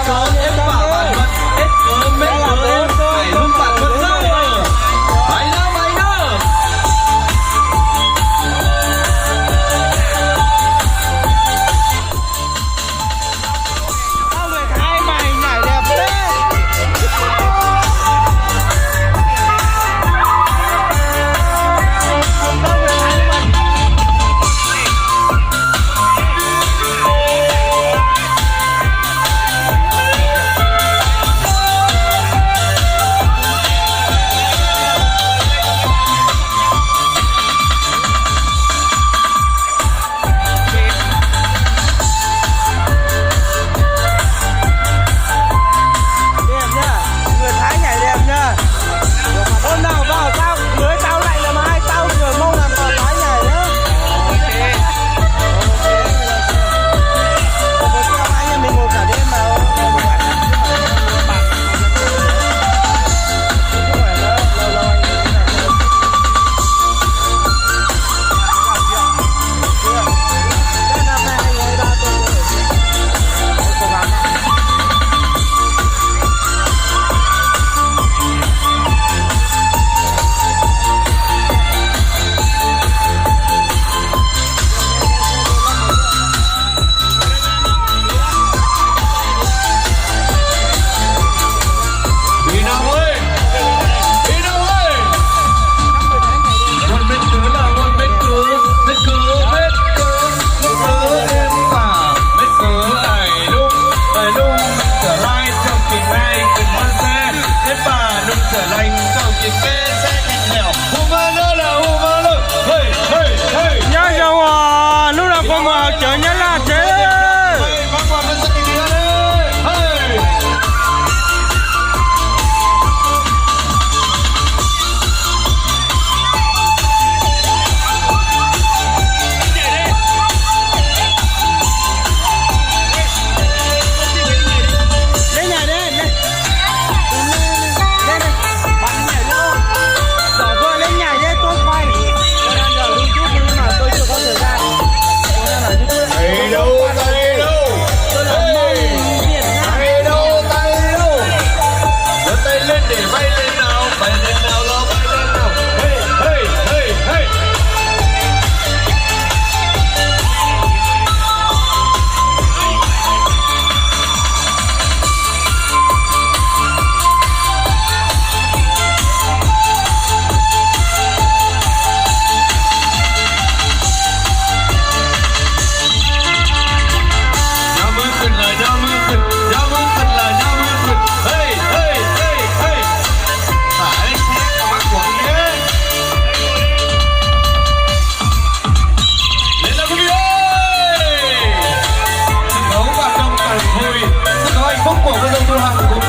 Cov eb pam bản luật, eb cov meb cov phải luôn bản luật đó. Phải đó, phải đó. Tao người Thái mày nhảy đẹp thế. Đẹp nha, người Thái nhảy đẹp nha. Hôm nào vào tao, lưới tao lạnh là mà hai tao vừa mông làm cỏ Thái nhảy nhá. Không có sao, anh em mình ngồi cả đêm mà. Ê, Nam ơi! Ê, Nam ơi! Ua mej kwv lawm, ua mej kwv, mej kwv, mej kwv, mej kwv, eb pam, mej kwv, ais lub, ais lub, mej kwv, laj, txoj kev laj, kev maj xab, eb pam, lub, txawm laj, txoj kev peb xab, kev nyaum, hu maj lawm, hu maj lawm, hej, hej, hej. Nyob zoo os, hnub no kuv mus haus cawv Nyab Laj tsev. Ê, đâu, tay đâu. Ê, tay đâu, tay đâu. Giơ tay lên để vẫy lên nào, vẫy lên nào, lo vẫy lên nào. Hey, hey, hey, hey. Nyob mub khwm lawm, nyob mub khwm, nyob mub khwm lawm, nyob mub khwm. Hej, hej, hej, hej. Thả em xem các bác của anh nhé. Lên nào quý vị ơi. Sân khấu và trong tàn vui, sân khấu hạnh phúc của vua Lê Thu Hằng cũng